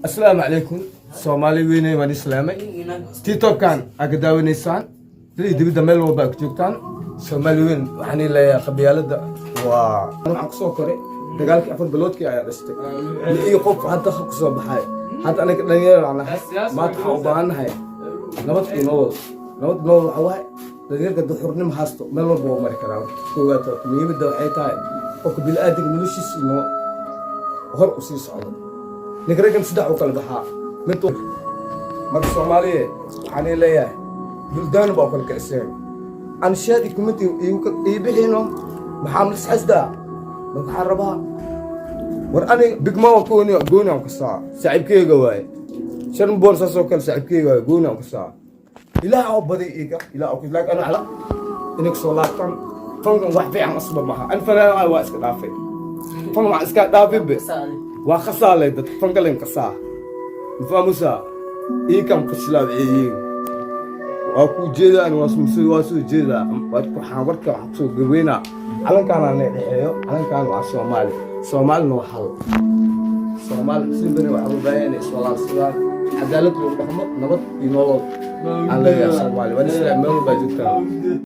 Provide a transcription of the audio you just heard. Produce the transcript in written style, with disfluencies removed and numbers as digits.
Asalaamu calaykum, Soomaali weyne, waan islaamay. TikTokan aa ka daawanaysaan dil dibidda, meel walba aa ku joogtaan. Soomaali weyn, waxaan ii leeyahay, qabyaaladda waa waxaan kusoo koray dagaalkii 4 biloodkii ayaa dhashtay iyo qof hadda kusoo baxay. Hadda anaga dhalinyaro aan nahay, maanta waxaan u baahannahay nabad iyo nolol. Nabad nolol waxa waaye dhalinyarka dad xurnimo haysto, meel walba waa mari karaa. Koowaad, muhiimadda waxay tahay qofka bini'aadamka noloshiisa inoo hor u sii socdo. Ninka raggan saddex u kala baxaa mid. Marka Soomaaliye, waxaan ii leeyahay, buldaanu baa u kala kiciseen anshaadi kumati ii bixino. Maxaa masxasdaa? Marka waxaan rabaa, war aniga bigma waa gooni, gooni aan kasaa, saaxiibkeyga waaye. Shan bool saasoo kale saaxiibkeyga waaye, gooni aan kasaa. Ilaah oo baday iga ilaah oo, laakiin ana ala inay kasoo laabtaan fankan wax fiican asba maaha. An fanaan waa iska dhaafay, fan waa iska dhaafay be, waa khasaalay dad fankalen kasaa mafaamusa iikan fashilaa waxay waa ku jeedaa. Ani waa soo jeedaa. Waxaan warka waxaan kusoo gaweynaa, calankaana na dhexeeyo. Calankaan waa Soomaali, Soomaalina waa hal. Soomaali Muslim bani waxaa loo baahan inay iswalaalsadaan, cadaalad lagu dhaqmo, nabad iyo nolol aan leeyahay. Soomaali waan islaam, meel walbaa joogtaan.